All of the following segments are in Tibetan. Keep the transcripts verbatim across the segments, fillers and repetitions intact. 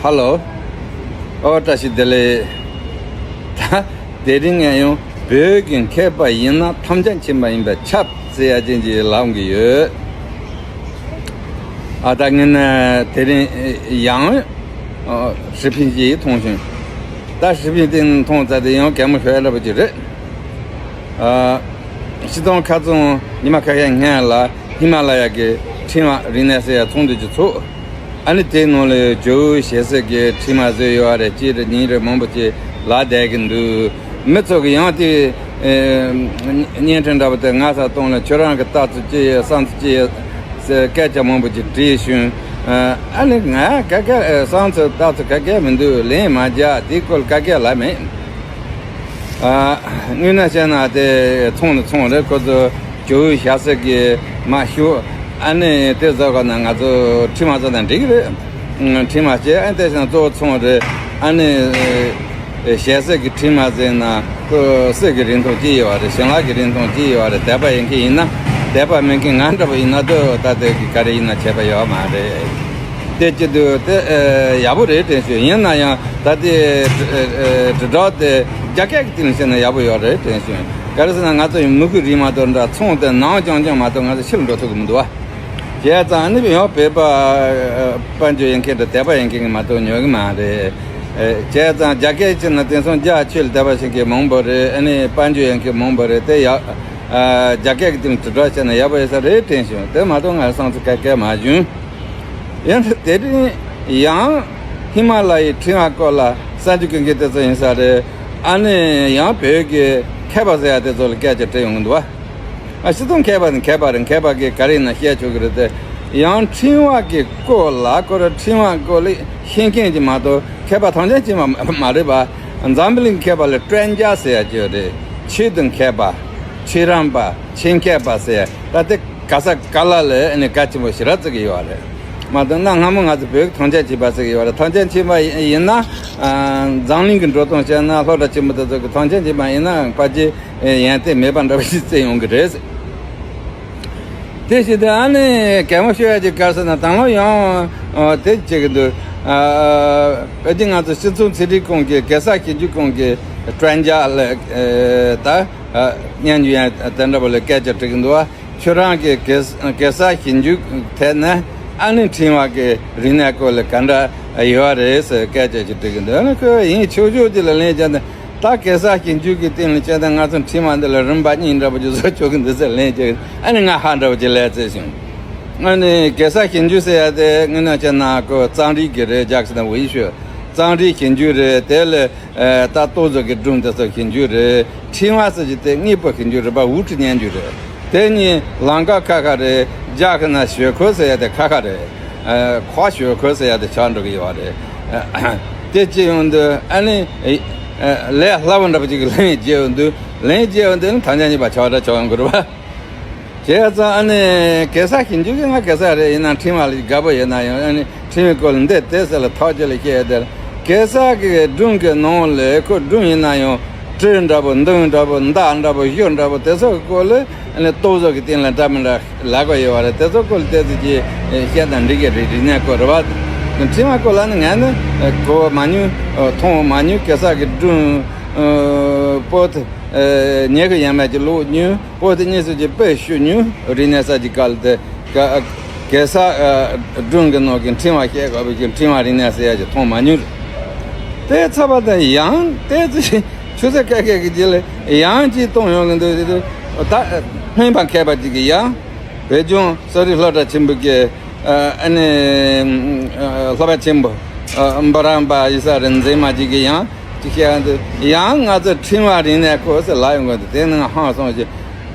ཧ་ལོ། ཨོ་བཀྲ་ཤིས་བདེ་ལེགས། ད་དེ་རིང་ངས་ཡང་བོད་ཀྱི་མཁས་པ་ཡིན་ན་ཐམས་ཅད་མཁྱེན་པ་ཡིན་པས་ཁྱབ་ཟེར་ཡ་ཅན་གྱི་ལབ་གི་ཡོད། ཨ་ད་ངས་ན་དེ་རིང་ཡང་ཨ་ཧྲི་ཕིན་ཞིག་མཐོང་བྱུང་། ད་ཧྲི་ཕིན་དེ་མཐོང་ཙང་དེ་ཡང་གད་མོ་ཤོར་ཡ་འདྲ་པོ་ཅིག་རེད། ཨ་སྤྱིར་བཏང་ཁ་རྩང་ཉི་མ་ཁ་ཤས་སྔོན་ལ་ཧི་མ་ལ་ཡ་གི་ཕྲེང་བ་རིག་གནས་ཟེར་ཡ་ཚོགས་འདུ་ཅིག་ཚོགས། ཨ་ནི་དེའི་ནང་ལ་ཇོ་བོ་ཞེ་སའི་གི་ཕྲེང་བ་བཟོས་ཡོད་རེད། གཅིག་རེད་གཉིས་རེད་མང་པོ་ཅིག་ལབ་བསྡད་ཀྱི་འདུག་མི་ཚོ་གི་ཡང་དེ་ཨེ་བརྙན་འཕྲིན་འདྲ་པོ་དེ་ང་ས་གཏོང་ལ་ཁྱོད་རང་གི་ལྟ་ཚུལ་ཅི་ཡོད་བསམ་ཚུལ་ཅི་ཡོད་ཟེར་སྐད་ཆ་མང་པོ་ཅིག་དྲིས་བྱུང་། ཨ་ནི་ང་ག་ག་བསམ་ཚུལ་ལྟ་ཚུལ་ག་ག་མི་འདུག་ལན་མ་རྒྱག་དེའི་སྐོར་ག་ག་ལབ་མེད། ཨ་དངོས་གནས་བཤད་ན་དེ་ཚོང་ནི་ཚོང་རེད། ཁོ་ཚོ་ཇོ་བོ་ཞེ་སའི་གི་མ་ཤོག་ཨ་ནི་དེ་བཟོ་ག་ན་ང་ཚོ་ཁྲིམས་མ་བཟོ་ན་འགྲིག་གི་རེད། ཁྲིམས་མ་བྱས་ཨ་དེ་བཞིན་གཙོ་བོ་ཚོང་རེད། ཨ་ནི་ཞེ་སའི་གི་ཁྲིམས་མ་བཟོས་ན་ཁོ་སྲིད་ཀྱི་རིན་ཐང་ཅི་ཡོད་རེད། ཞིང་ལས་ཀྱི་རིན་ཐང་ཅི་ཡོད་རེད། དད་པ་ཡོད་མཁན་ཡིན་ན་དད་པ་མེད་མཁན་ང་འདྲ་པོ་ཡིན་ན་དོ་ད་དེ་གི་ག་རེ་ཡིན་ན་བྱས་པ་ཡོད་མ་རེད། དེ་ཅི་འདུག་དེ་ཨེ་ཡག་པོ་རེད་དྲན་ཞུ། ཡིན་ན་ཡང་ད་ལྟའི་དྲིལ་བསྒྲགས་དེ་རྒྱ་སྐད་ཀྱི་སྟེང་ནས་བཤད་ན་ཡག་པོ་ཡོད་རེད་དྲན་ཞུ། ག་རེ་ཟེར་ན་ང་ཚོ་ཡི་མི་གི་རིགས་མ་གཏོགས་འདྲ་ཚོང་དེ་ནང་རྐྱང་རྐྱང་མ་གཏོགས་ང་ཚོ་ཕྱིར་འགྲོ་ཐུབ་ཀྱི་མི་འདུག་བ། བྱས་ཙང་ནི་ཡང་བོད་པ་དཔལ་འབྱོར་ཡོད་མཁན་དང་དད་པ་ཡོད་མཁན་གྱི་མ་གཏོགས་ཉོ་གི་མ་རེད། བྱས་ཙང་རྒྱ་སྐད་ཅིག་ན་དེང་སང་རྒྱ་ཆོས་ལ་དད་པ་བྱེད་མཁན་མང་པོ་རེད། ཨ་ནི་དཔལ་འབྱོར་ཡོད་མཁན་མང་པོ་རེད། དེ་ཡག་རྒྱ་སྐད་ཀྱི་སྟེང་དྲིལ་བསྒྲགས་བྱས་ན་ཡག་པོ་ཡོད་ས་རེད་དྲན་བྱུང་། དེ་མ་གཏོགས་ང་བསམ་ཚུལ་ག་ག་མ་བྱུང་། ཡང་དེ་རིང་ཡང་ཧི་མ་ལ་ཡའི་ཕྲེང་བ་སྐོར་ལ་གསར་འགྱུར་གྱི་མཁན་དེ་ཚོ་ཡིན་ས་རེད། ཨ་ནི་ཡང་བོད་ཀྱི་མཁས་པ་ཟེར་ཡ་དེ་ཚོ་ལ་སྐད་ཆ་དྲིས་ཡོང་གི་འདུག་བ། ཨ་སྤྱིར་བཏང་མཁས་པ་ནི་མཁས་པ་རེད། མཁས་པ་གིས་ག་རེ་ཡིན་ན་བཤད་ཆོག་གི་རེད་དེ། ཡང་ཕྲེང་བ་གི་སྐོར་ལ་ཁོ་རང་ཕྲེང་བ་སྐོར་ལ་ཤེས་མཁན་གྱི་མ་གཏོགས་མཁས་པ་ཐམས་ཅད་ཀྱི་མ་མ་རེད་པ། འཛམ་བུ་གླིང་མཁས་པ་ལ་专家ཟེར་ཡ་ཅིག་ཡོད་རེད། ཆོས་དང་མཁས་པ། ཆོས་རམས་པ། ཆོས་མཁས་པ་ཟེར་ཡ་ད་དེ་ག་ས་ག་ལ་ལ་ཨ་ནི་གལ་ཆེན་པོ་ཞེ་དྲག་བརྩི་གི་ཡོད་རེད། མ་གཏོགས་གནའ་སྔ་མོ་ང་ཚོ་བོད་ཀྱི་ཐམས་ཅད་མཁྱེན་པ་ཟེར་གི་ཡོད་རེད། ཐམས་ཅད་མཁྱེན་པ་ཡིན་ན་འཛམ་གླིང་གི་འགྲོ་སྟངས་བཤད་ན་སློབ་གྲྭ་ཆེན་པོ་དེ་ཚོ་གི་ཐམས་ཅད་མཁྱེན་པ་ཡིན་ན་ཕལ་ཆེར་ཡོན་ཏན་མེད་པ་འདྲ་པོ་ཞིག་བརྩི་ཡོང་གི་རེད། དེ་བཞིན་དུ་ཨ་ནི་གད་མོ་ཤོར་ཡ་ཅིག་ག་རེ་ཟེར་ན་དང་བླངས་ཡང་དེ་བྱེད་ཀྱི་འདུག་ཨ་ཨ་ཅེ་ང་ཚོ་སྤྱི་ཚོགས་ཚན་རིག་ཁང་གི་གེ་སར་གྱེས་འགྱུར་ཁང་གི་专家ལ་ད་སྙན་ཞུ་ཡང་དེ་འདྲ་པོ་ལ་སྐད་ཆ་དྲིས་ཀྱི་འདུག་ཁྱོད་རང་གིས་གེ་གེ་སར་གྱེས་འགྱུར་ཐད་ནས་ཨ་ནི་ཕྲེང་བ་གི་རིག་གནས་སྐོར་ལ་ག་འདྲ་ཡོད་རེད་ཟེར་སྐད་ཆ་ཅིག་དྲིས་ཀྱི་འདུག་ཨ་ནི་ཁོས་ཡིན་ཆོག་ཆོག་ཅིག་ལ་ལན་བརྒྱབ་ནས། ད་གེ་སར་གྱེས་འགྱུར་གྱི་སྟེང་ལ་བྱས་ན་ང་ཚོ་ཕྲེང་བ་འདི་ལ་རིམ་པ་གཉིས་འདྲ་པོ་ཅིག་བཟོ་ཆོག་གི་འདུག་ཟེར་ལན་བརྒྱབ། ཨ་ནི་ང་ཧ་འདྲ་པོ་ཅིག་ལས་བརྩེ་བྱུང་། ཨ་ནི་གེ་སར་གྱེས་འགྱུར་ཟེར་ཡ་དེ་དངོས་གནས་བྱས་ན་ཁོ་གཙང་རིག་གི་རེད། རྒྱ་གི་ན་འོས་ཤོད། གཙང་རིག་གྱེས་འགྱུར་རེད། དེ་ལ་ཨ་ད་ལྟོ་བཟོ་གི་སྒྲུང་དེ་ཚོ་གྱེས་འགྱུར་རེད། ཕྲེང་བ་ཟེར་གྱི་དེ་དངོས་པོ་གྱེས་འགྱུར་རེད་པ། འུ་ཁྲི་ཉན་རྒྱུ་རེད། དེ་གཉིས་ལམ་ཁ་ཁ་ཁ་རེད། རྒྱ་གི་ན་ཞོལ་ཁོག་ཟེར་ཡ་དེ་ཁ་ཁ་རེད། ཨ་ཁོག་ཞོལ་ཁོག་ཟེར་ཡ་དེ་ཆགས་འགྲོ་གི་ཡོད་རེད། དེ་ཅི་ཡོང་དུས་ཨ་ནི་ཨ་ལས་སླ་བོ་འདྲ་པོ་ཅིག་གི་ལན་བརྒྱབ་ཡོང་དུས་ལན་བརྒྱབ་ཡོང་དུས་ནི་ཐམས་ཅད་གཉིས་པ་ཆགས་འདྲ་ཆགས་ཡོང་གི་རེད་པ། བྱས་ཙང་ཨ་ནི་གེ་སར་གྱེས་འགྱུར་གྱི་ང་གེ་སར་རེད། ཡིན་ན་ཕྲེང་བ་ལ་དགའ་པོ་ཡོད་ན་ཡང་ཨ་ནི་ཕྲེང་བའི་སྐོར་ལ་འདི་དེ་ཟེར་ལ་ཐག་གཅོད་ལ་བཤད་ཡོད་དེ། གེ་སར་གྱི་སྒྲུང་གི་ནང་ལ་ཁོ་སྒྲུང་ཡིན་ན་ཡང་གྲི་འདྲ་པོ་མདུང་འདྲ་པོ་མདའ་འདྲ་པོ་གཞུ་འདྲ་པོ་དེ་ཚོ་གི་སྐོར་ལ་ཨ་ནི་ལྟོ་བཟོ་གི་སྟེང་ལ་འདྲ་མི་འདྲ་ལབ་དགོས་ཡོད་པ་རེད། དེ་ཚོ་སྐོར་ལ་ཏོག་ཙམ་ཅིག་བཤད་ན་འགྲིག་གི་རེད། རིག་གནས་སྐོར་རེད་པ། ཕྲེང་བ་སྐོར་ལ་ནི་ངས་ནི་གོ་མ་མྱོང་མཐོང་མ་མྱོང་། གེ་སར་གྱི་སྒྲུང་པོ་དེ་ཉལ་གི་ཡན་མ་ཅིག་ཀློག་མྱོང་། པོ་ཏི་གཉིས་སུ་ཅིག་དཔེ་ཞུ་མྱོང་། རིག་གནས་ས་ཅིག་ག་ལ་དེ་ག་གེ་སར་སྒྲུང་གི་ནང་གི་ཕྲེང་བ་བཤད་དགོས་པའི་གི་ཕྲེང་བ་རིག་གནས་ཟེར་ཡ་ཅིག་མཐོང་མ་མྱོང་། དེ་ཚར་བ་དང་ཡང་དེ་ཚེ་ཆུ་ཚོད་ཁ་ཤས་ཀྱི་རྗེས་ལ་ཡང་ཅིག་གཏོང་ཡོང་གི་འདུག་ཟེར་དུས། ད་སྨན་པ་མཁས་པ་ཅིག་གིས་ཡང་བོད་ལྗོངས་གསོ་རིག་སློབ་གྲྭ་ཆེན་པོ་གི་ཨ་ནི་སློབ་པ་ཆེན་པོ་འབུམ་རམས་པ་ཡིན་ས་རེད། མཛེས་མ་ཅིག་གིས་ཡང་ཅིག་བཤད་ཡོང་དུས་ཡང་ང་ཚོ་ཕྲེང་བ་རིག་གནས་སྐོར་ཟེར་ལབ་ཡོང་གི་འདུག་དེ་ནི་ང་ཧང་སངས་ཤིང་།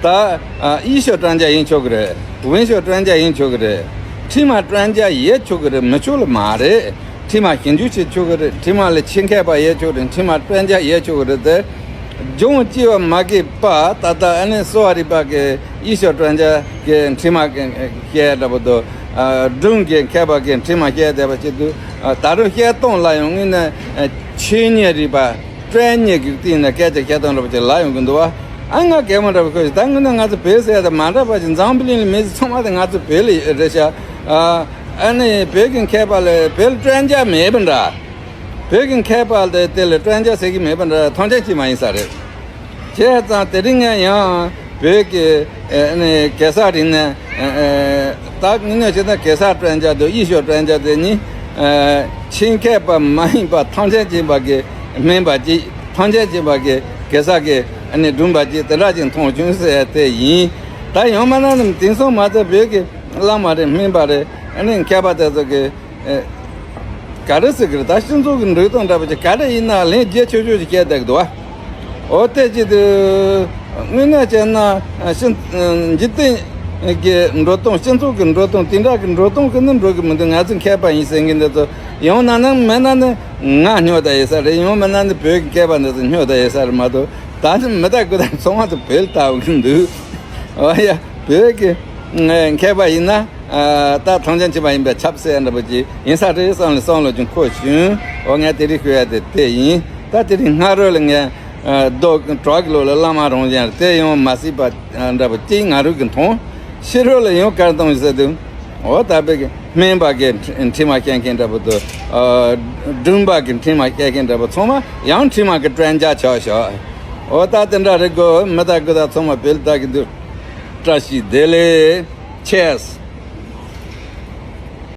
ད་医学专家ཡིན་ཆོག་གི་རེད།文学专家ཡིན་ཆོག་གི་རེད། ཕྲེང་བ་专家ཡིན་ཆོག་གི་རེད་མི་ཆོག་ལ་མ་རེད། ཕྲེང་བ་ཞིབ་འཇུག་བྱེད་ཆོག་གི་རེད། ཕྲེང་བ་ལ་ཆེད་མཁས་པ་ཡིན་ཆོག་གི་རེད། ཕྲེང་བ་专家ཡིན་ཆོག་གི་རེད་དེ། ལྗོངས་སྐྱིད་པ་མ་སྐྱིད་པ་ད་ལྟ་ཨ་ནི་གསོ་བ་རིག་པ་གི་医学专家གི་ཕྲེང་བ་གི་བཤད་འདྲ་པོ་འདུག་སྒྲུང་གི་མཁས་པ་གི་ཕྲེང་བ་བཤད་བསྡད་པ་ཞིག་འདུག་ད་རུང་བཤད་སྟངས་ལ་ཡང་དངོས་གནས་ཆོས་ཉིད་རིག་པ་སྤྲོས་ཉིད་ཀྱི་སྟེང་ནས་སྐད་ཆ་བཤད་སྟངས་འདྲ་པོ་ཅིག་ལབ་ཡོང་གི་འདུག་བ། ཨ་ང་གད་མོ་འདྲ་པོ་ཁོས་ད་དངོས་གནས་ང་ཚོ་བོད་ཟེར་ཡ་དང་མ་འདྲ་པ་ཅིག་འཛམ་བུ་གླིང་ལ་མི་ཚང་མ་དེ་ང་ཚོ་བོད་ལ་རེད་ཤག་ཨ། ཨ་ནི་བོད་ཀྱི་མཁས་པ་ལ་བོད་ལ་སྤྲད་འཇགས་མེད་པ་འདྲ། བོད་ཀྱི་མཁས་པ་ལ་དེ་ལ་སྤྲད་འཇགས་ཟེར་གྱི་མེད་པ་འདྲ། ཐང་ཆེན་གྱི་མ་ཡིན་ས་རེད། བྱས་ཙང་དེ་རིང་ང་ཡང་བོད་ཀྱི་ཨ་ནི་གེ་སར་རིག་གནས། ད་དངོས་གནས་བྱས་ན་གེ་སར་སྤྲད་འཇགས་དང་ཡེ་ཤུ་སྤྲད་འཇགས་དེ་གཉིས་ཆེད་མཁས་པ་མ་ཡིན་པ་ཐང་ཆེན་གྱི་བ་གི་སྨན་པ་གཅིག་ཐང་ཆེན་གྱི་བ་གི་གེ་སར་གྱི་ཨ་ནི་སྒྲུང་པ་གཅིག་དེ་འདྲ་ཅིག་མཐོང་བྱུང་ཟེར་དེ་ཡིན། ད་ཡང་མིན་ན་ནི་དེང་སང་མ་ཚད་བོད་ཀྱི་བླ་མ་རེད། སྨན་པ་རེད། ཨ་ནི་མཁས་པ་དེ་ཚོ་གི་ཨེ། ག་རེ་ཟེར་གི་རེད། ད་སྤྱི་ཚོགས་ཀྱི་འགྲོ་སྟངས་འདྲ་པོ་ཅིག་ག་རེ་ཡིན་ན་ལན་རྒྱག་ཆོག་ཆོག་ཅིག་བྱས་བསྡད་ཀྱི་འདུག་བ། འོ་དེ་ཅིག་དུ་དངོས་གནས་བྱས་ན་ཨ་སྤྱི་འཇིག་རྟེན་གྱི་འགྲོ་སྟངས། སྤྱི་ཚོགས་ཀྱི་འགྲོ་སྟངས་དེ་འདྲ་གི་འགྲོ་སྟངས་ཀྱི་ནི་འགྲོ་གི་མི་འདུག་ང་ཚོ་མཁས་པ་ཡིན་ཟེར་གི་འདི་ཚོ་ཡང་ན་ནི་མིན་ན་ནི་ང་སྨྱོ་ད་ཡོད་ས་རེད། ཡང་མིན་ན་ནི་བོད་ཀྱི་མཁས་པ་འདི་ཚོ་སྨྱོ་ད་ཡོད་ས་རེད་མ་གཏོགས། ད་ནི་མི་ད་དགོས་ད་ཚང་མ་ཚོ་བོད་ལ་ལྟ་གི་འདུག་འོ་ཡ། བོད་ཀྱི་མཁས་པ་ཡིན་ན། ད་ཐང་ཆེན་གྱི་བ་ཡིན་པའི་ཆབ་སྲིད་འདྲ་པོ་ཅིག་ཡིན་ས་རེད་བསམ་ལ་བསམ་བློ་ཅིག་འཁོར་བྱུང་། འོ་ང་དེ་རིང་ཤོད་ཡ་དེ་དེ་ཡིན། ད་དེ་རིང་སྔ་རོལ་ལ་ངས་རྡོ་བྲག་གི་ལོགས་ལ་བླ་མ་རང་བཞིན་དེ་ཡང་མ་སྲིད་པ་འདྲ་པོ་ཅིག་ང་རང་གིས་མཐོང་། ཕྱི་རོལ་ལ་ཡང་གར་གཏོང་ཟེར་དུས། འོ་ད་བོད་ཀྱི་སྨན་པ་གི་འཕྲིན་མ་བཤད་མཁན་འདྲ་པོ་དང་། སྒྲུང་པ་གི་འཕྲིན་མ་བཤད་མཁན་འདྲ་པོ་ཚང་མ་ཡང་འཕྲིན་མ་གི་སྤྲད་འཇགས་ཆགས་ཤག་འོ་ད་དེ་འདྲ་རེད་གོ་མི་ད་གོ་ད་ཚང་མ་བོད་ལ་ལྟ་གི་འདུག་བཀྲ་ཤིས་བདེ་ལེགས། ཆེས།